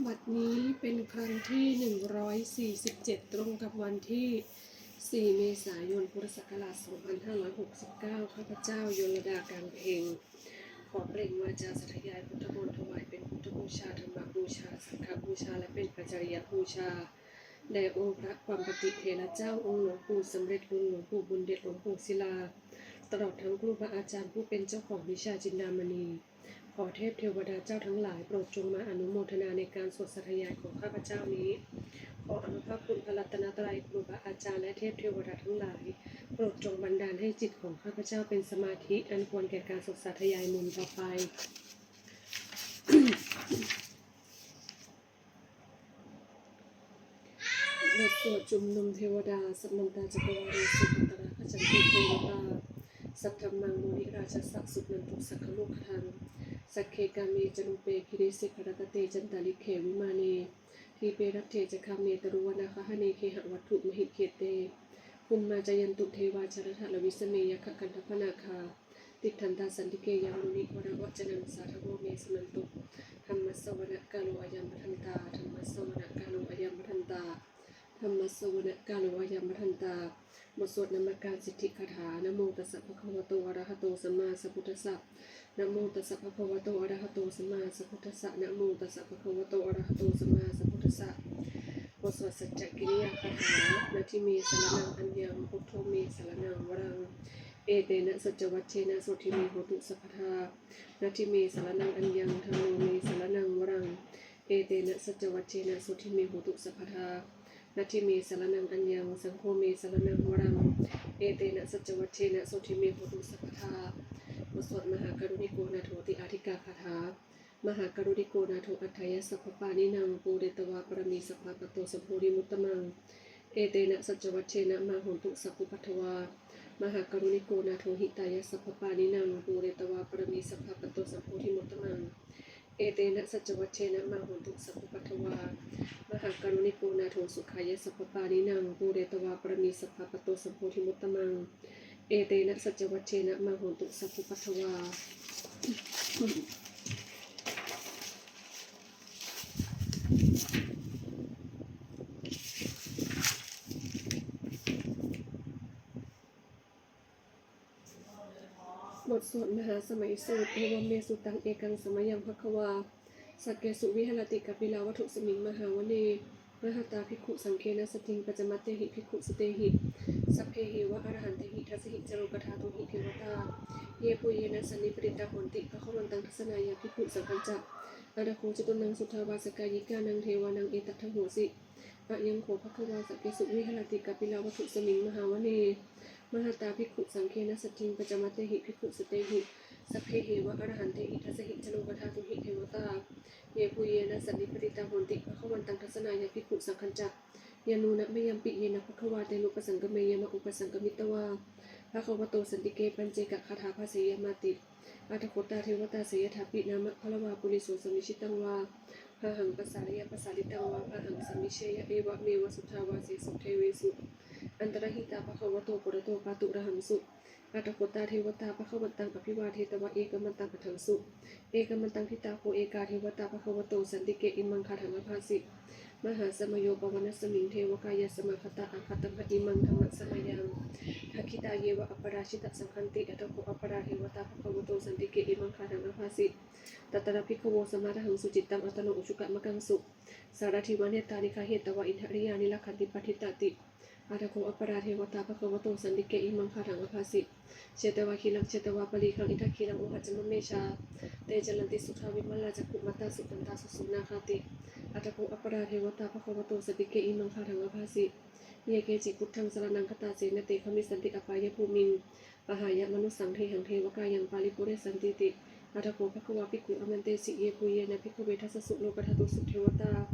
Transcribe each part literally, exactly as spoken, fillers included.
บัดนี้เป็นครั้งที่ หนึ่งร้อยสี่สิบเจ็ด ตรงกับวันที่ สี่ เมษายน พุทธศักราช สองพันห้าร้อยหกสิบเก้า ข้าพเจ้ายลดา กังเพ็ง ขอเปล่งวาจาสาธยายพุทธมนต์ถวายเป็นพุทธบูชา ธรรมบูชา สังฆบูชา และเป็นอาจาริยบูชา แด่องค์พระความปฏิเถระเจ้า องค์หลวงปู่สำเร็จลุน หลวงปู่บุญเดช หลวงปู่ศิลา ตลอดทั้งครูบาอาจารย์ผู้เป็นเจ้าของวิชาจินดามณี ขอเทพเทวดาเจ้าทั้งหลายโปรดจงมาอนุโมทนาในการสวดสาธยายของข้าพเจ้านี้ ขออานุภาพคุณพระรัตนตรัย ครูบาอาจารย์และเทพเทวดาทั้งหลาย โปรดจงบันดาลให้จิตของข้าพเจ้าเป็นสมาธิอันควรแก่การสวดสาธยายมนต์ต่อไป บทสวดชุมนุมเทวดา Samantā cakkavāḷesu atrāgacchantu devatā, saddhammaṃ munirājassa suṇantu saggamokkhadaṃ. Sagge kāme ca rūpe girisikharataṭe cantalikkhe vimāne, dīpe raṭṭhe ca gāme taruvanagahane gehavatthumhi khette, bhummā cāyantu devā jalathalavisame yakkhagandhabbanāgā, tiṭṭhantā santike yaṃ munivaravacanaṃ sādhavo me suṇantu. Dhammassavanakālo ayambhadantā. Dhammassavanakālo ayambhadantā. Dhammassavanakālo ayambhadantā. บทสวดนมการสิทธิคาถา Namo tassa bhagavato arahato sammāsambuddhassa. Namo tassa bhagavato arahato sammāsambuddhassa. Namo tassa bhagavato arahato sammāsambuddhassa. บทสวดสัจจกิริยาคาถา Natthi me saraṇaṃ aññaṃ, buddho me saraṇaṃ varaṃ, etena saccavajjena sotthi me hotu sabbadā. Natthi me saraṇaṃ aññaṃ, dhammo me saraṇaṃ varaṃ, etena saccavajjena sotthi me hotu sabbadā. Natthi me saraṇaṃ aññaṃ, saṅgho me saraṇaṃ varaṃ, etena saccavajjena sotthi me hotu sabbadā. บทสวดมหาการุณิโกนาโถติอาทิกาคาถา Mahākāruṇiko nātho atthāya sabbapāṇinaṃ, pūretvā pāramī sabbā patto sambodhimuttamaṃ, etena saccavajjena mā hontu sabbupaddavā. Mahākāruṇiko nātho hitāya sabbapāṇinaṃ, pūretvā pāramī sabbā patto sambodhimuttamaṃ, etena saccavajjena mā hontu sabbupaddavā. Mahākāruṇiko nātho sukhāya sabbapāṇinaṃ, pūretvā pāramī sabbā patto sambodhimuttamaṃ, etena saccavajjena mā hontu sabbupaddavā. บทสวดมหาสมัยสูตร Evaṃ me sutaṃ. Ekaṃ samayaṃ bhagavā sakkesu viharati kapilavatthusmiṃ mahāvane mahatā bhikkhusaṅghena saddhiṃ pañcamattehi bhikkhusatehi sabbeheva arahantehi. Dasahi ca lokadhātūhi devatā yebhuyyena sannipatitā honti bhagavantaṃ dassanāya bhikkhusaṅghañca. Atha kho catunnaṃ suddhāvāsakāyikānaṃ devānaṃ etadahosi: Ayaṃ kho bhagavā sakkesu viharati kapilavatthusmiṃ mahāvane mahatā bhikkhusaṅghena saddhiṃ pañcamattehi bhikkhusatehi sabbeheva arahantehi. Dasahi ca lokadhātūhi devatā yebhuyyena sannipatitā honti bhagavantaṃ dassanāya bhikkhusaṅghañca. Yannūna mayampi yena bhagavā tenupasaṅkameyyāma, upasaṅkamitvā bhagavato santike paccekagāthā bhāseyyāmāti. Atha kho tā devatā seyyathāpi nāma balavā puriso sammiñjitaṃ vā bāhaṃ pasāreyya, pasāritaṃ vā bāhaṃ sammiñjeyya, evameva suddhāvāsesu devesu antarahitā bhagavato purato pāturahaṃsu. Atha kho tā devatā bhagavantaṃ abhivādetvā ekamantaṃ aṭṭhaṃsu. Ekamantaṃ ṭhitā kho ekā devatā bhagavato santike imaṃ gāthaṃ abhāsi: Mahāsamayo pavanasmiṃ, devakāyā samāgatā, āgatamha imaṃ dhammasamayaṃ dakkhitāyeva aparājitasaṅghanti. Atha kho aparā devatā bhagavato santike imaṃ gāthaṃ abhāsi: Tatra bhikkhavo samādahaṃsu, cittaṃ attano ujukamakaṃsu, sārathīva nettāni gahetvā, indriyāni rakkhanti paṇḍitāti. Atha kho aparā devatā bhagavato santike imaṃ gāthaṃ abhāsi: Chetvā khīlaṃ chetvā palighaṃ, indakhīlaṃ ohaccamanejā, te caranti suddhā vimalā, cakkhumatā sudantā susunāgāti. Atha kho aparā devatā bhagavato santike imaṃ gāthaṃ abhāsi: Ye keci buddhaṃ saraṇaṃ gatāse, na te gamissanti apāyabhūmiṃ, pahāya mānusaṃ dehaṃ, devakāyaṃ paripūressantīti. Atha kho bhagavā bhikkhū āmantesi: Yebhuyyena bhikkhave dasasu lokadhātūsu devatā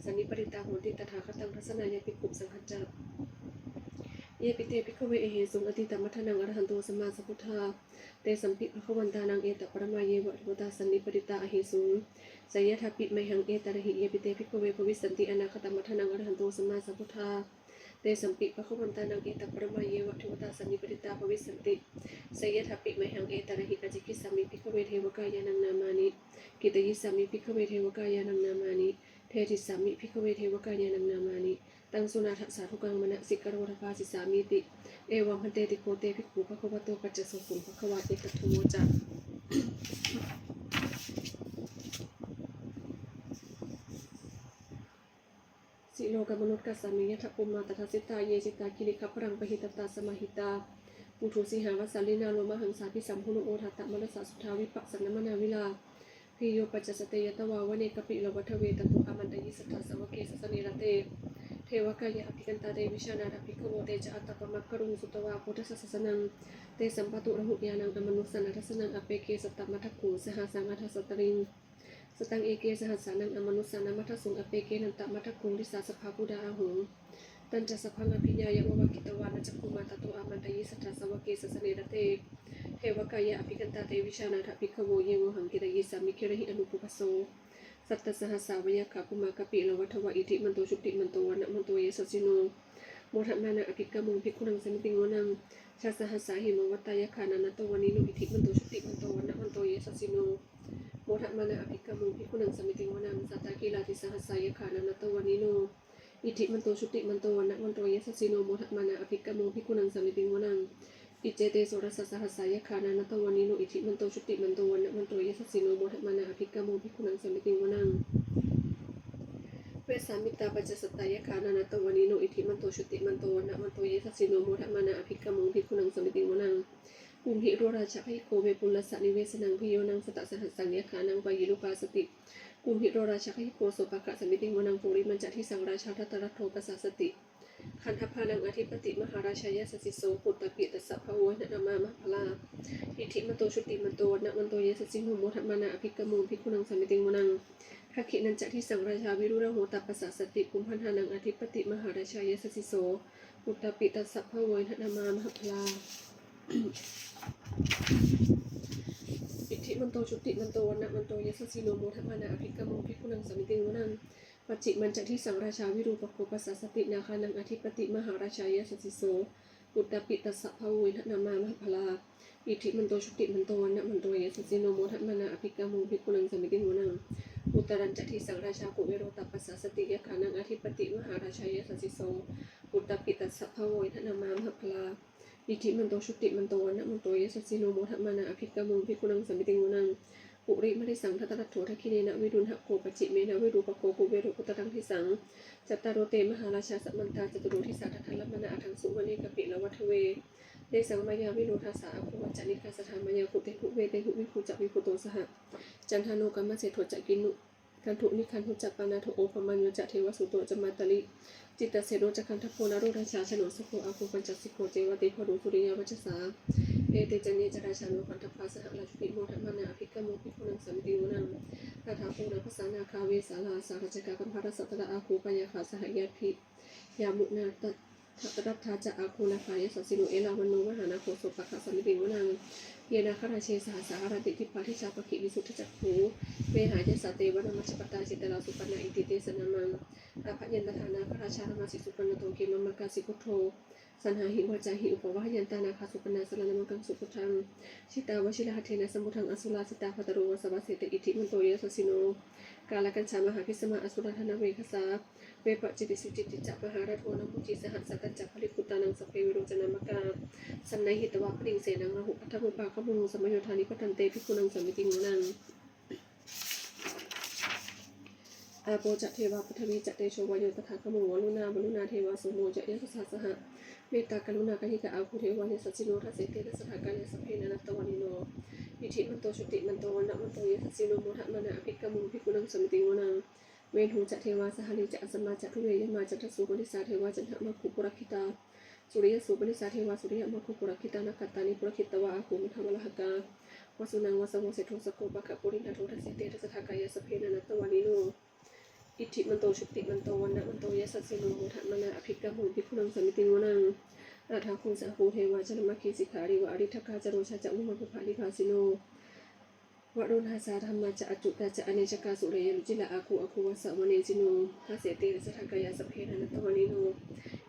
sannipatitā honti tathāgataṃ dassanāya bhikkhusaṅghañca. Yepi te bhikkhave ahesuṃ atītamaddhānaṃ arahanto sammāsambuddhā, tesampi bhagavantānaṃ etaparamāyeva devatā sannipatitā ahesuṃ, seyyathāpi mayhaṃ etarahi. Yepi te bhikkhave bhavissanti anāgatamaddhānaṃ arahanto sammāsambuddhā, tesampi bhagavantānaṃ etaparamāyeva devatā sannipatitā bhavissanti, seyyathāpi mayhaṃ etarahi. Ācikkhissāmi bhikkhave devakāyānaṃ nāmāni, kittayissāmi bhikkhave devakāyānaṃ nāmāni, Desissāmi bhikkhave devakāyānaṃ nāmāni. Taṃ suṇātha sādhukaṃ manasikarotha bhāsissāmīti. Evaṃ bhanteti kho te bhikkhū bhagavato paccassosuṃ. Bhagavā etadavoca. Silokamanukassāmi yattha bhummā tadassitā. Ye sitā girigabbharaṃ pahitattā samāhitā. Puthū sīhāva sallīnā lomahaṃsābhisambhuno. Odātamanasā suddhā vippasannamanāvilā. Bhiyyo pañcasate ñatvā vane kāpilavatthave. Tato āmantayi satthā sāvake sāsane rate. Devakāyā abhikkantā te vijānātha bhikkhavo. Te ca ātappamakaruṃ sutvā buddhassa sāsanaṃ. Tesampāturahu ñāṇaṃ amanussāna dassanaṃ. Appeke satamaddakkhuṃ sahassaṃ atha sattariṃ. Sataṃ eke sahassānaṃ amanussānamaddasuṃ. Appekenantamaddakkhuṃ disā sabbā phuṭā ahuṃ. Tañca sabbaṃ abhiññāya vavakkhitvāna cakkhumā. Tato āmantayi satthā sāvake sāsane rate. Devakāyā abhikkantā te vijānātha bhikkhavo. Ye vohaṃ kittayissāmi girāhi anupubbaso. Sattasahassā va yakkhā bhummā kāpilavatthavā. Iddhimanto jutimanto vaṇṇavanto yasassino. Modamānā abhikkāmuṃ bhikkhūnaṃ samitiṃ vanaṃ. Chasahassā hemavatā yakkhā nānattavaṇṇino. Iddhimanto jutimanto vaṇṇavanto yasassino. Modamānā abhikkāmuṃ bhikkhūnaṃ samitiṃ vanaṃ. Sātāgirā tisahassā yakkhā nānattavaṇṇino. Iddhimanto jutimanto vaṇṇavanto yasassino. Modamānā abhikkāmuṃ bhikkhūnaṃ samitiṃ vanaṃ. Iccete soḷasasahassā yakkhā nānattavaṇṇino. Iddhimanto jutimanto vaṇṇavanto yasassino. Modamānā abhikkāmuṃ bhikkhūnaṃ samitiṃ vanaṃ. Vessāmittā pañcasatā yakkhā nānattavaṇṇino. Iddhimanto jutimanto vaṇṇavanto yasassino. Modamānā abhikkāmuṃ bhikkhūnaṃ samitiṃ vanaṃ. Kumbhīro rājagahiko vepullassa nivesanaṃ. Bhiyyo naṃ satasahassaṃ yakkhānaṃ payirupāsati. Kumbhīro rājagahiko sopāga samitiṃ vanaṃ. Purimañca disaṃ rājā dhataraṭṭho pasāsati. Gandhabbānaṃ ādhipati mahārājā yasassi so. Puttāpi tassa bahavo indanāmā mahabbalā. Iddhimanto jutimanto vaṇṇavanto yasassino. Modamānā abhikkāmuṃ bhikkhūnaṃ samitiṃ vanaṃ. Dakkhiṇañca disaṃ rājā virūḷho tappasāsati. Kumbhaṇḍānaṃ ādhipati mahārājā yasassi so. Puttāpi tassa bahavo indanāmā mahabbalā. Iddhimanto jutimanto vaṇṇavanto yasassino. Modamānā abhikkāmuṃ bhikkhūnaṃ samitiṃ vanaṃ. Pacchimañca disaṃ rājā virūpakkho pasāsati. Nāgānaṃ ādhipati mahārājā yasassi so. Puttāpi tassa bahavo indanāmā mahabbalā. Iddhimanto jutimanto vaṇṇavanto yasassino. Modamānā abhikkāmuṃ bhikkhūnaṃ samitiṃ vanaṃ. Uttarañca disaṃ rājā kuvero tappasāsati. Yakkhānaṃ ādhipati mahārājā yasassi so. Puttāpi tassa bahavo indanāmā mahabbalā. Iddhimanto jutimanto vaṇṇavanto yasassino. Modamānā abhikkāmuṃ bhikkhūnaṃ samitiṃ vanaṃ. Purimaṃ disaṃ dhataraṭṭho dakkhiṇena virūḷhako. Pacchimena virūpakkho kuvero uttaraṃ disaṃ. Cattāro te mahārājā samantā caturo disā. Daddallamānā aṭṭhaṃsu vane kāpilavatthavē. Tesaṃ māyāvino dāsā āgū vañcanikā saṭhā. Māyā kuṭeṇḍu veṭeṇḍu viṭū ca viṭuṭo saha. Candano kāmaseṭṭho ca kinnughaṇḍu nighaṇḍu ca panādo opamañño ca devasūto ca mātali. Cittaseno ca gandhabbo naḷorājā janosabho āgū pañcasikho ceva. Te balavū suriyavacchasā ete caññe ca rājāno gandhabbā saha rājubhi. Modamānā abhikkāmuṃ bhikkhūnaṃ samitiṃ vanaṃ. Athāgū nābhasā nāgā vesālā saha rājikā kambalassatarā āgū pāyāgā saha ñātibhi. Yāmunā dhataraṭṭhā ca āgū nāgā yasassino. Erāvaṇo mahānāgo sopāga samitiṃ vanaṃ. Ye nāgarāje sahasā haranti dibbā dijā pakkhi visuddhacakkhū. Vehāyasā te vanamajjhapattā citrā supaṇṇā iti tesa nāmaṃ. Abhayantadā nāgarājānamāsi supaṇṇato khemamakāsi buddho. Saṇhāhi vācāhi upavhayantā nāgā supaṇṇā saraṇamakaṃsu buddhaṃ. Jitā vajirahatthena samuddaṃ asurā sitā bhātaro vāsavassete iddhimanto yasassino. Kālakañjā mahābhismā asurā dānaveghasā. Vepacitti sucitti ca pahārādo namucī saha. Satañca baliputtānaṃ sabbe verocanāmakā. Sannayhitvā baliṃ senaṃ rāhubhaddamupāgamuṃ. Samayodāni bhaddante bhikkhūnaṃ samitiṃ vanaṃ. Āpo ca devā paṭhavī ca tejo vāyo tadāgamuṃ. Varuṇā vāruṇā devā somo ca yasasā saha. Mettākaruṇākāyikā āgū devā yasassino. Dasete dasadhā kāyā sabbe nānattavaṇṇino. Iddhimanto jutimanto vaṇṇavanto yasassino. Modamānā abhikkāmuṃ bhikkhūnaṃ samitiṃ vanaṃ. Veṇhū ca devā sahalī ca asamā ca duve yamā. Candassūpanisā devā candamāgū purakkhitā. Suriyassūpanisā devā suriyamāgū purakkhitā. Nakkhattāni purakkhitvā āgū mandavalāhakā. Vasūnaṃ vāsavo seṭṭho sakkopāga purindado. Dasete dasadhā kāyā sabbe nānattavaṇṇino. Iddhimanto jutimanto vaṇṇavanto yasassino. Modamānā abhikkāmuṃ bhikkhūnaṃ samitiṃ vanaṃ. Athāgū sahabhū devā jalamaggisikhāriva. Ariṭṭhakā ca rojā ca ūmāpupphanibhāsino. Varuṇā sahadhammā ca accutā ca anejakā. Sūleyyarucirā āgū āgū vāsavanesino. Dasete dasadhā kāyā sabbe nānattavaṇṇino.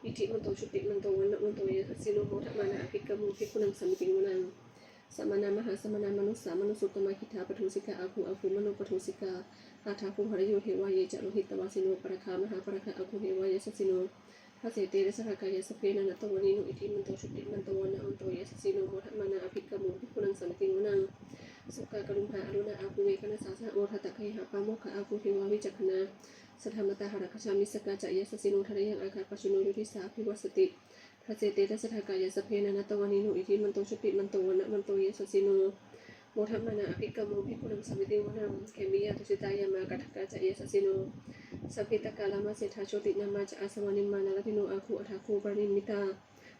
Iddhimanto jutimanto vaṇṇavanto yasassino. Modamānā abhikkāmuṃ bhikkhūnaṃ samitiṃ vanaṃ. Samānā mahāsamānā mānusā mānusuttamā. Khiḍḍāpadūsikā āgū āgū manopadūsikā. Athāguṃ harayo devā ye ca lohitavāsino, pāragā mahāpāragā āguṃ devā yasassino. Dasete dasadhā kāyā sabbe nānattavaṇṇino, iddhimanto jutimanto vaṇṇavanto yasassino, modamānā abhikkāmuṃ bhikkhūnaṃ samitiṃ vanaṃ. Sukkā karumhā aruṇā āguṃ veghanasā saha, odātagayhā pāmokkhā āguṃ devā vicakkhaṇā. Sadāmattā hāragajā missakā ca yasassino, thanayaṃ āgā pajjunno yo disā abhivassati. Dasete dasadhā kāyā sabbe nānattavaṇṇino, iddhimanto jutimanto vaṇṇavanto yasassino, modamānā abhikkāmuṃ bhikkhūnaṃ samitiṃ vanaṃ. Khemiyā tusitā yāmā kaṭṭhakā ca yasassino, lambitakā lāmaseṭṭhā jotināmā ca āsavā, nimmānaratino āguṃ athāguṃ paranimmitā.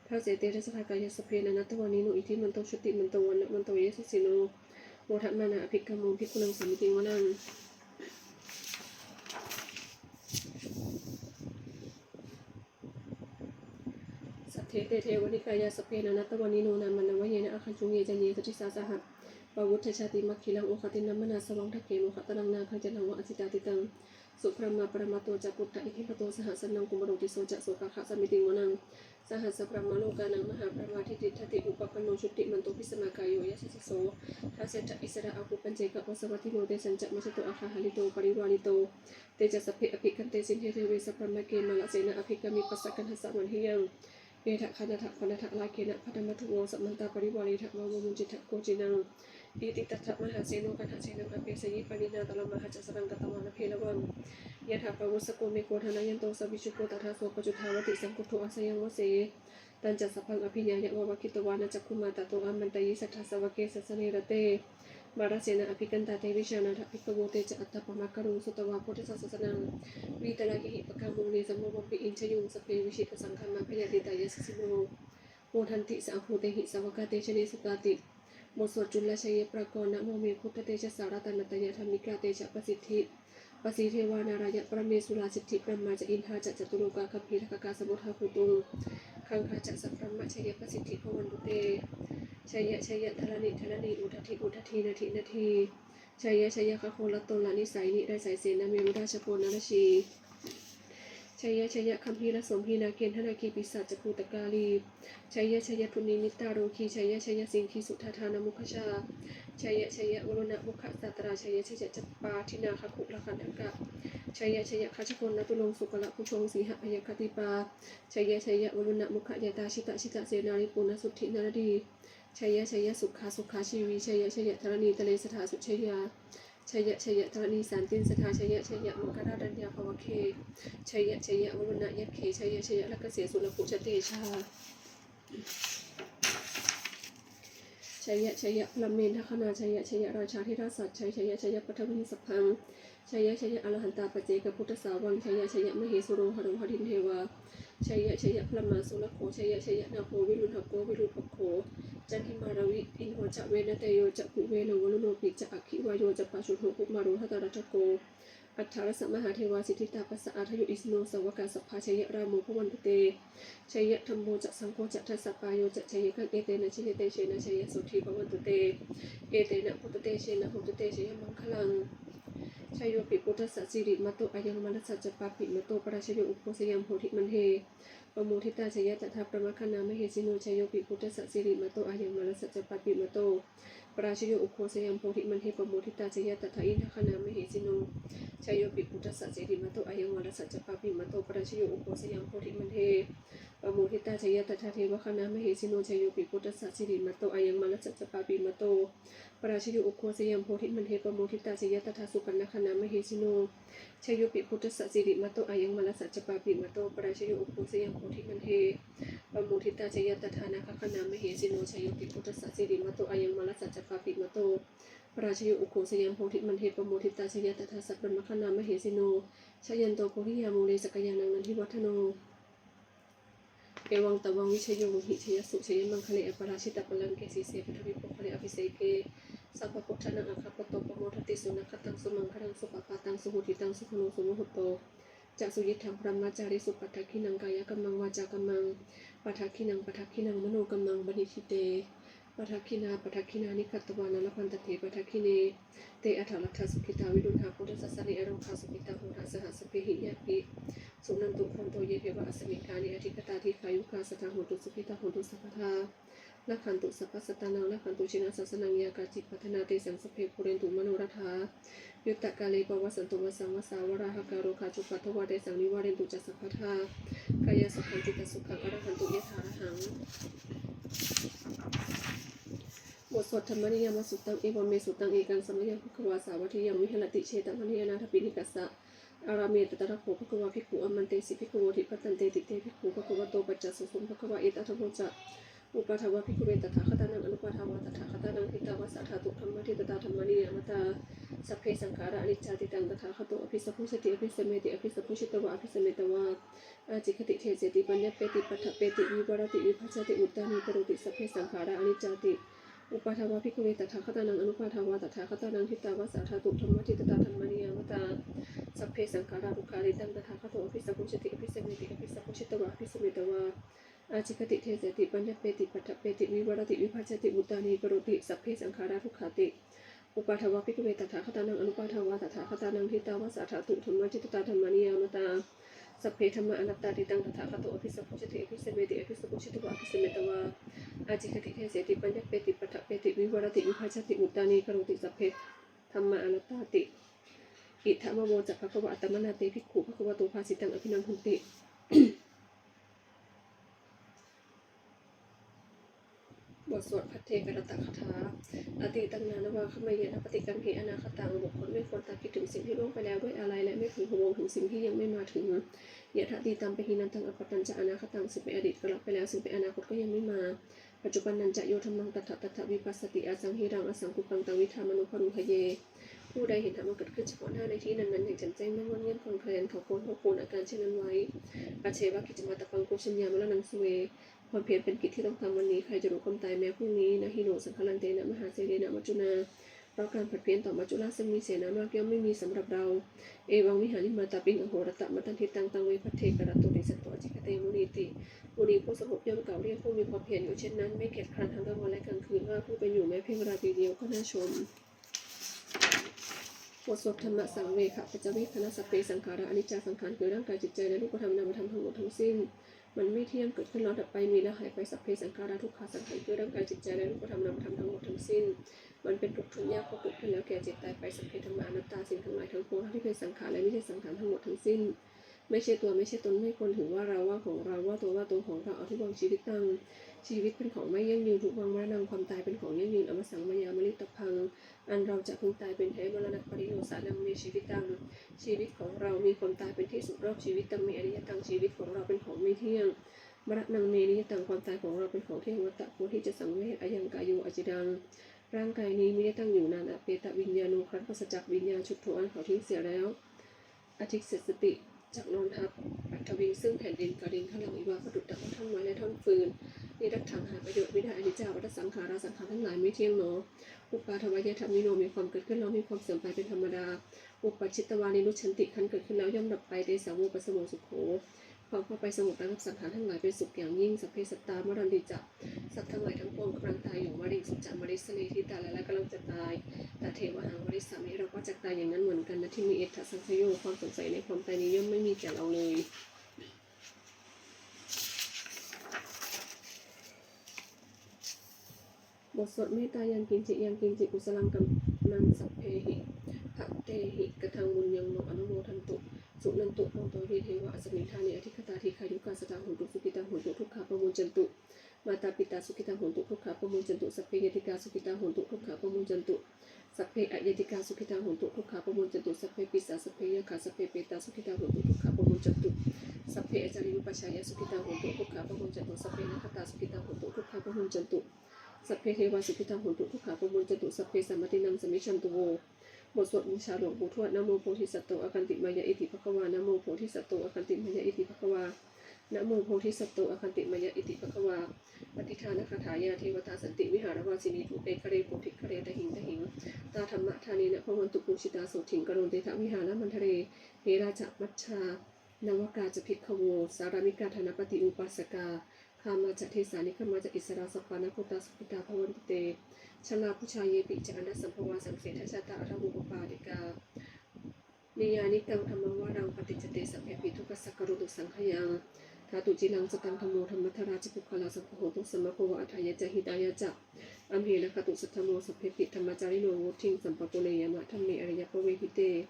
Dasete dasadhā kāyā sabbe nānattavaṇṇino, iddhimanto jutimanto vaṇṇavanto yasassino, modamānā abhikkāmuṃ bhikkhūnaṃ samitiṃ vanaṃ. Saṭṭhete devanikāyā sabbe nānattavaṇṇino, nāmanvayena āgañchuṃ ye caññe sadisā saha. Pavutthajātimakkhīlaṃ oghatiṇṇamanāsavaṃ, dakkhemoghataraṃ nāgaṃ candaṃva asitātitaṃ. Subrahmā paramatto ca puttā iddhimato saha, sanaṅkumāro tisso ca sopāga samitiṃ vanaṃ. Sahassabrahmalokānaṃ mahābrahmābhitiṭṭhati, upapanno jutimanto bhismākāyo yasassi so. Dasettha issarā āguṃ paccekavasavattino, tesañca majjhato āga hārito parivārito. Te ca sabbe abhikkante sinde deve sabrahmake, mārasenā abhikkāmi passa kaṇhassa mandiyaṃ. Etha gaṇhatha bandhatha rāgena baddhamatthu vo, samantā parivāretha mā vo muñcittha koci naṃ. Iti tattha mahāseno kaṇhasenaṃ apesayi, pāṇinā talamāhacca saraṃ katvāna bheravaṃ. Yathā pāvussako megho thanayanto savijjuko, tadā so paccudāvatti saṅkuddho asayaṃvase. Tañca sabbaṃ abhiññāya vavakkhitvāna cakkhumā, tato āmantayi satthā sāvake sāsane rate. Mārasenā abhikkantā te vijānātha bhikkhavo, te ca ātappamakaruṃ sutvā buddhassa sāsanaṃ. Vītarāgehi pakkāmuṃ nesaṃ lomampi iñjayuṃ, sabbe vijitasaṅgāmā bhayātītā yasassino. Modanti saha bhūtehi sāvakā te janesutāti. บทสวดจุลชัยปกรณ์ Namo me buddhatejasā ratanattayadhammikā tejapasiddhi. Pasīdevā nārāyaparamesurā siddhibrahmā ca indā ca catulokā gambhīrakkhakā samuddā bhūtuṃ gaṅgā ca sabrahmajayapasiddhi bhavantu te. Jaya jaya dharaṇi dharaṇī udadhi udadhī nadī nadī. Jaya jaya gagonlatonlanisai nirasai senna merurājabala narajī. Jaya jaya gambhīrasombhī nāgendanāgī pisācabhūtakālī. Jaya jaya dunnimittarogī. Jaya jaya siṅgīsudādānamukhajā. Jaya jaya varuṇamukhasātrā. Jaya jaya cappānakhaghorapaddhaṅkā. Jaya jaya gajagonnaturaṅga sukarabhujaṅga sīhabyagghadīpā. Jaya jaya varuṇamukhayātrā jita jita senārī puna suddhi naradī. Jaya jaya sukhā sukhā jīvī. Jaya jaya dharaṇītale sadā sujayā. Jaya jaya dharaṇī sāntin sadā. Jaya jaya maṅkarāj raññā bhavagge. Jaya jaya varuṇayakkhe. Jaya jaya rakkhase surabhujatejā. Jaya jaya brahmendagaṇā. Jaya jaya rājādhirājasājjai. Jaya jaya paṭhaviṃ sabbaṃ. Jaya jaya arahantā paccekabuddhasāvaṃ. Jaya jaya mahesuro haro harindevā. Jaya jaya brahmā surakkho. Jaya jaya nāgo viruḷhako virūpakkho. Candimā ravi indo ca venateyyo ca kuvero varuṇopi ca aggi vāyo ca pājuṇho kumāro dhataraṭṭhako. Aṭṭhārasa mahādevā siddhitāpasa-ādayo isino sāvakā sabbā jaya rāmo bhavantu te. Jaya dhammo ca saṅgho ca dasapāyo ca jayakaṃ. Etena jayatejena jayasotthī bhavantu te. Etena buddhatejena hotu te jayamaṅgalaṃ. Jayopi buddhassa sirīmato ayaṃ mārassa ca pāpimato parājayo ugghosayuṃ bodhimaṇḍe pamoditā jaya tadā brahmagaṇā mahesino. Jayopi buddhassa sirīmato ayaṃ mārassa ca pāpimato parājayo ugghosayuṃ bodhimaṇḍe pamoditā jaya tadā indagaṇā mahesino. Jayopi buddhassa sirīmato ayaṃ mārassa ca pāpimato parājayo ugghosayuṃ bodhimaṇḍe pamoditā jaya tadā devagaṇā mahesino. Jayopi buddhassa sirīmato ayaṃ mārassa ca pāpimato parājayo ugghosayuṃ bodhimaṇḍe pamoditā jaya tadā supaṇṇagaṇā mahesino. Jayopi buddhassa sirīmato ayaṃ mārassa ca pāpimato parājayo ugghosayuṃ bodhimaṇḍe pamoditā jaya tadā nāgagaṇā mahesino. Jayopi buddhassa sirīmato ayaṃ mārassa ca pāpimato parājayo ugghosayuṃ bodhimaṇḍe pamoditā jaya tadā sabrahmagaṇā mahesino. Jayanto bodhiyā mūle sakyānaṃ nandivaḍḍhano. Evaṃ tvaṃ vijayo hohi jayassu jayamaṅgale, aparājitapallaṅke sīse paṭhavipokkhare abhiseke sabbabuddhānaṃ aggappatto pamodati. Sunakkhattaṃ sumaṅgalaṃ supabhātaṃ suhuṭṭhitaṃ sukhaṇo sumuhutto ca suyiṭṭhaṃ brahmacārisu, padakkhiṇaṃ kāyakammaṃ vācākammaṃ padakkhiṇaṃ padakkhiṇaṃ manokammaṃ paṇidhī te padakkhiṇā padakkhiṇāni katvāna labhantatthe padakkhiṇe. Te atthaladdhā sukhitā viruḷhā buddhasāsane, arogā sukhitā hotha saha sabbehi ñātibhi. Suṇantu bhonto ye devā asmiṃ ṭhāne adhigatā, dīghāyukā sadā hontu, sukhitā hontu sabbadā. Rakkhantu sabbasattānaṃ, rakkhantu jinasāsanaṃ, yā kāci patthanā tesaṃ, sabbe pūrentu manorathā. Yuttakāle pavassantu vassaṃ, vassā valāhakā, rogā cupaddavā tesaṃ, nivārentu ca sabbadā. Kāyāsukhaṃ cittisukhaṃ arahantu yathārahaṃ. บทสวดธรรมนิยามสุตตัง Evaṃ me sutaṃ. Ekaṃ samayaṃ bhagavā sāvatthiyaṃ viharati jetavane anāthapiṇḍikassa ārāme. Tatra kho bhagavā bhikkhū āmantesi bhikkhavoti. Bhadanteti te bhikkhū bhagavato paccassosuṃ. Bhagavā etadavoca. Uppādā vā bhikkhave tathāgatānaṃ anuppādā vā tathāgatānaṃ, ṭhitāva sā dhātu dhammaṭṭhitatā dhammaniyāmatā. Sabbe saṅkhārā aniccāti. Taṃ tathāgato abhisambujjhati abhisameti, abhisambujjhitvā abhisametvā ācikkhati deseti paññapeti paṭṭhapeti vivarati vibhajati uttānīkaroti. Sabbe saṅkhārā aniccāti. Uppādā vā bhikkhave tathāgatānaṃ anuppādā vā tathāgatānaṃ, ṭhitāva sā dhātu dhammaṭṭhitatā dhammaniyāmatā. Sabbe saṅkhārā dukkhāti. Taṃ tathāgato abhisambujjhati abhisameti, abhisambujjhitvā abhisametvā ācikkhati deseti paññapeti paṭṭhapeti vivarati vibhajati uttānīkaroti. Sabbe saṅkhārā dukkhāti. Uppādā vā bhikkhave tathāgatānaṃ anuppādā vā tathāgatānaṃ, ṭhitāva sā dhātu dhammaṭṭhitatā dhammaniyāmatā. Sabbe dhammā anattāti. Taṃ tathāgato abhisambujjhati abhisameti, abhisambujjhitvā abhisametvā ācikkhati deseti paññapeti paṭṭhapeti vivarati vibhajati uttānīkaroti. Sabbe dhammā anattāti. Idamavoca bhagavā. Attamanā te bhikkhū bhagavato bhāsitaṃ abhinandunti. บทสวดภัทเทกรัตตคาถา Atītaṃ nānvāgameyya nappaṭikaṅkhe anāgataṃ. บุคคลไม่ควรตามคิดถึงสิ่งที่ล่วงไปแล้วด้วยอาลัย และไม่พึงพะวงถึงสิ่งที่ยังไม่มาถึง Yadatītampahīnantaṃ appattañca anāgataṃ. สิ่งเป็นอดีตก็ละไปแล้ว สิ่งเป็นอนาคตก็ยังไม่มา Paccuppannañca yo dhammaṃ tattha tattha vipassati, asaṃhīraṃ asaṅkuppaṃ taṃ viddhā manubrūhaye. ผู้ใดเห็นธรรมอันเกิดขึ้นเฉพาะหน้าในที่นั้นๆ อย่างแจ่มแจ้ง ไม่ง่อนแง่นคลอนแคลน เขาควรพอกพูนอาการเช่นนั้นไว้ Ajjeva kiccamātappaṃ ko jaññā maraṇaṃ suve. ความเพียรเป็นกิจที่ต้องทำวันนี้ ใครจะรู้ความตายแม้พรุ่งนี้ Na hi no saṅgarantena mahāsenena maccunā. เพราะการผัดเพี้ยนต่อมัจจุราชซึ่งมีเสนามาก ย่อมไม่มีสำหรับเรา Evaṃ vihārimātāpiṃ ahorattamatanditaṃ, taṃ ve bhaddekarattoti santo ācikkhate munīti. มุนีผู้สงบย่อมกล่าวเรียกผู้มีความเพียรอยู่เช่นนั้น ไม่เกียจคร้านทั้งกลางวันและกลางคืน ว่าผู้เป็นอยู่แม้เพียงราตรีเดียวก็น่าชม บทสวดธัมมสังเวคปัจจเวกขณะ Sabbe saṅkhārā aniccā. สังขารคือร่างกายจิตใจและรูปธรรมนามธรรมทั้งหมดทั้งสิ้น มันไม่เที่ยง เกิดขึ้นแล้วดับไป มีแล้วหายไป Sabbe saṅkhārā dukkhā. สังขารคือร่างกายจิตใจและรูปธรรมนามธรรมทั้งหมดทั้งสิ้น มันเป็นทุกข์ทนยาก เพราะเกิดขึ้นแล้วแก่เจ็บตายไป Sabbe dhammā anattā. สิ่งทั้งหลายทั้งปวง ทั้งที่เป็นสังขารและไม่ใช่สังขารทั้งหมดทั้งสิ้น ไม่ใช่ตัว ไม่ใช่ตน ไม่ควรถือว่าเรา ว่าของเรา ว่าตัว ว่าตนของเรา Adhuvaṃ jīvitaṃ. ชีวิตเป็นของไม่ยั่งยืน Dhuvaṃ maraṇaṃ. ความตายเป็นของยั่งยืน Avassaṃ mayā maritabbaṃ. อันเราจะพึงตายเป็นแท้ Maraṇapariyosānaṃ me jīvitaṃ. ชีวิตของเรามีความตายเป็นที่สุดรอบ Jīvitaṃ me aniyataṃ. ชีวิตของเราเป็นของไม่เที่ยง Maraṇaṃ me niyataṃ. ความตายของเราเป็นของเที่ยง Vata ควรที่จะสังเวช Ayaṃ kāyo aciraṃ. ร่างกายนี้มิได้ตั้งอยู่นาน Apetaviññāṇo. ครั้นปราศจากวิญญาณ Chuḍḍho อันเขาทิ้งเสียแล้ว Adhisessati จักนอนทับ Paṭhaviṃ ซึ่งแผ่นดิน Kaliṅgaraṃ iva ประดุจดังว่าท่อนไม้และท่อนฟืน Niratthaṃ หาประโยชน์มิได้ Aniccā vata saṅkhārā. สังขารทั้งหลายไม่เที่ยงหนอ Uppādavayadhammino. มีความเกิดขึ้นแล้วมีความเสื่อมไปเป็นธรรมดา Uppajjitvā nirujjhanti. ครั้นเกิดขึ้นแล้วย่อมดับไป Tesaṃ vūpasamo sukho. ความเข้าไปสงบระงับสังขารทั้งหลายเป็นสุขอย่างยิ่ง Sabbe sattā maranti ca. สัตว์ทั้งหลายทั้งปวงกำลังตายอยู่ Mariṃsu ca marissare. ที่ตายแล้วและกำลังจะตาย Tathevāhaṃ marissāmi. เราก็จักตายอย่างนั้นเหมือนกัน Natthi me ettha saṃsayo. ความสงสัยในความตายนี้ย่อมไม่มีแก่เราเลย บทสวดเมตตา Yaṅkiñci yaṅkiñci kusalaṃ kammaṃ sabbehi katehi kataṃ puññaṃ no anumodantu. Suṇantu bhonto ye devā asmiṃ ṭhāne adhigatā dīghāyukā sadā hontu, sukhitā hontu, dukkhā pamuñcantu. Mātā pitā sukhitā hontu, dukkhā pamuñcantu. Sabbe ñātikā sukhitā hontu, dukkhā pamuñcantu. Sabbe aññātikā sukhitā hontu, dukkhā pamuñcantu. Sabbe pisā sabbe yakkhā sabbe petā sukhitā hontu, dukkhā pamuñcantu. Sabbe ācariyupajjhāyā sukhitā hontu, dukkhā pamuñcantu. Sabbe nakkhattā sukhitā hontu, dukkhā pamuñcantu. Sabbe devā sukhitā hontu, dukkhā pamuñcantu. Sabbe sampattīnaṃ samijjhantu vo. บทสวดบูชาหลวงปู่ทวด Namo bodhisatto āgantimāya iti bhagavā. Namo bodhisatto āgantimāya iti bhagavā. Namo bodhisatto āgantimāya iti bhagavā. Pattidānagāthā. Yā devatā santi vihāravāsinī, thūpe ghare bodhighare tahiṃ tahiṃ, tā dhammadānena bhavantu pūjitā, sotthiṃ karontedha vihāramaṇḍale. Therā ca majjhā navakā ca bhikkhavo, sārāmikā dānapatī upāsakā, Gāmā ca desā nigamā ca issarā, sappāṇabhūtā sukhitā bhavantu te. Jalābujā yepi ca aṇḍasambhavā, saṃsedajātā athavopapātikā, niyyānikaṃ dhammavaraṃ paṭicca te, sabbepi dukkhassa karontu saṅkhayaṃ. Ṭhātu ciraṃ sataṃ dhammo, dhammaddharā ca puggalā, saṅgho hotu samaggo va, atthāya ca hitāya ca. Amhe rakkhatu saddhammo, sabbepi dhammacārino, vuḍḍhiṃ sampāpuṇeyyāma dhamme ariyappavedite.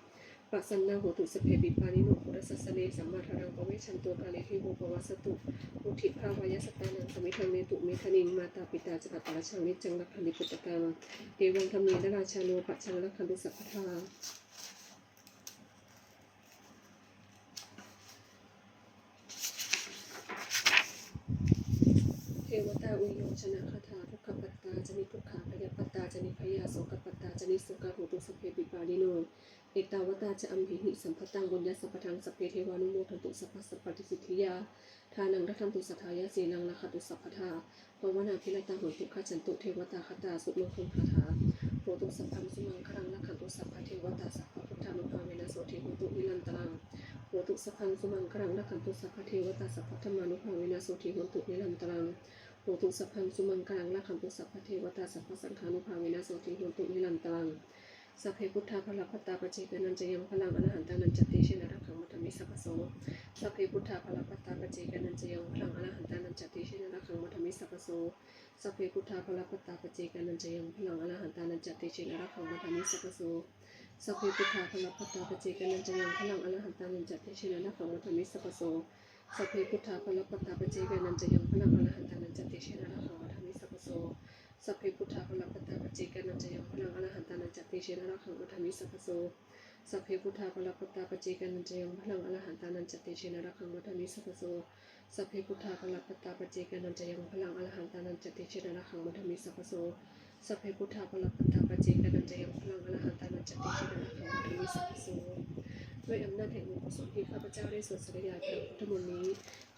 Pasannā hontu sabbepi pāṇino buddhasāsane, sammā dhāraṃ pavecchanto kāle devo pavassatu. Vuḍḍhibhāvāya sattānaṃ samiddhaṃ netu medaniṃ, mātā pitā ca atrajaṃ niccaṃ rakkhanti puttakaṃ, evaṃ dhammena rājāno pajaṃ rakkhantu sabbadā. Devatāuyyojanagāthā. Dukkhappattā ca niddukkhā, bhayappattā ca nibbhayā, sokappattā ca nissokā, hontu sabbepi pāṇino. Ettāvatā ca amhehi sambhataṃ puññasampadaṃ, sabbe devānumodantu sabbasampattisiddhiyā. Dānaṃ dadantu saddhāya, sīlaṃ rakkhantu sabbadā, bhāvanābhiratā hontu, gacchantu devatāgatā. Sumaṅgalagāthā. Hotu sabbaṃ sumaṅgalaṃ, rakkhantu sabbadevatā, sabbabuddhānubhāvena sotthī hontu nirantaraṃ. Hotu sabbaṃ sumaṅgalaṃ, rakkhantu sabbadevatā, sabbadhammānubhāvena sotthī hontu nirantaraṃ. Hotu sabbaṃ sumaṅgalaṃ, rakkhantu sabbadevatā, sabbasaṅghānubhāvena sotthī hontu nirantaraṃ. Sabbe buddhā balappattā, paccekānañca yaṃ balaṃ, arahantānañca tejena, rakkhaṃ bandhāmi sabbaso. Sabbe buddhā balappattā, paccekānañca yaṃ balaṃ, arahantānañca tejena, rakkhaṃ bandhāmi sabbaso. Sabbe buddhā balappattā, paccekānañca yaṃ balaṃ, arahantānañca tejena, rakkhaṃ bandhāmi sabbaso. Sabbe buddhā balappattā, paccekānañca yaṃ balaṃ, arahantānañca tejena, rakkhaṃ bandhāmi sabbaso. Sabbe buddhā balappattā, paccekānañca yaṃ balaṃ, arahantānañca tejena, rakkhaṃ bandhāmi sabbaso. Sabbe buddhā balappattā, paccekānañca yaṃ balaṃ, arahantānañca tejena, rakkhaṃ bandhāmi sabbaso. Sabbe buddhā balappattā, paccekānañca yaṃ balaṃ, arahantānañca tejena, rakkhaṃ bandhāmi sabbaso. Sabbe buddhā balappattā, paccekānañca yaṃ balaṃ, arahantānañca tejena, rakkhaṃ bandhāmi sabbaso. Sabbe buddhā balappattā, paccekānañca yaṃ balaṃ, arahantānañca tejena, rakkhaṃ bandhāmi sabbaso. ด้วยอำนาจแห่งบุญกุศลที่ข้าพเจ้าได้สวดสาธยายพระพุทธมนต์นี้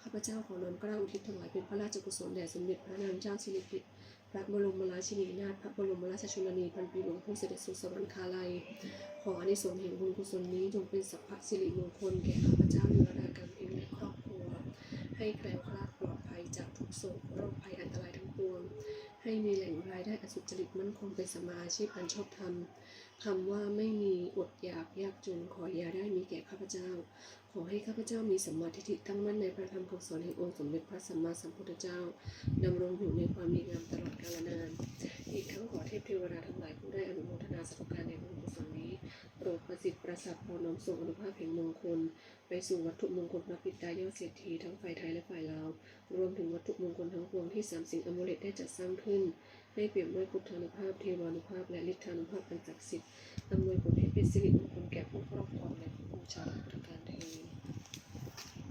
ข้าพเจ้าขอน้อมเกล้าอุทิศถวายเป็นพระราชกุศลแด่สมเด็จพระนางเจ้าสิริกิติ์ พระบรมราชินีนาถ พระบรมราชชนนีพันปีหลวง ผู้เสด็จสู่สวรรคาลัย ขออานิสงส์แห่งบุญกุศลนี้จงเป็นสัพพสิริมงคลแก่ข้าพเจ้า ยุวราการเพ็ญ และครอบครัว ให้แคล้วคลาดปลอดภัยจากทุกข์โศกโรคภัยอันตรายทั้งปวง ให้มีแหล่งรายได้อันสุจริตมั่นคง เป็นสัมมาอาชีพอันชอบธรรม คำว่าไม่มีอดอยากยากจนขออย่าได้มีแก่ข้าพเจ้า ขอให้ข้าพเจ้ามีสัมมาทิฏฐิตั้งมั่นในพระธรรมคำสอนแห่งองค์สมเด็จพระสัมมาสัมพุทธเจ้า ดำรงอยู่ในความดีงามตลอดกาลนาน อีกทั้งขอเทพเทวดาทั้งหลายผู้ได้อนุโมทนาสาธุการในบุญกุศลนี้ โปรดประสิทธิ์ประสาทพรน้อมส่งอานุภาพแห่งมงคล ไปสู่วัตถุมงคลพระปิดตายอดเศรษฐีทั้งฝ่ายไทยและฝ่ายลาว รวมถึงวัตถุมงคลทั้งปวงที่สามสิงห์อมูเลตได้จัดสร้างขึ้น ให้เปี่ยมด้วยพุทธานุภาพ เทวานุภาพ และฤทธานุภาพอันศักดิ์สิทธิ์ อำนวยผลให้เป็นสิริมงคลแก่ผู้ครอบครองและผู้บูชาทุกประการเทอญ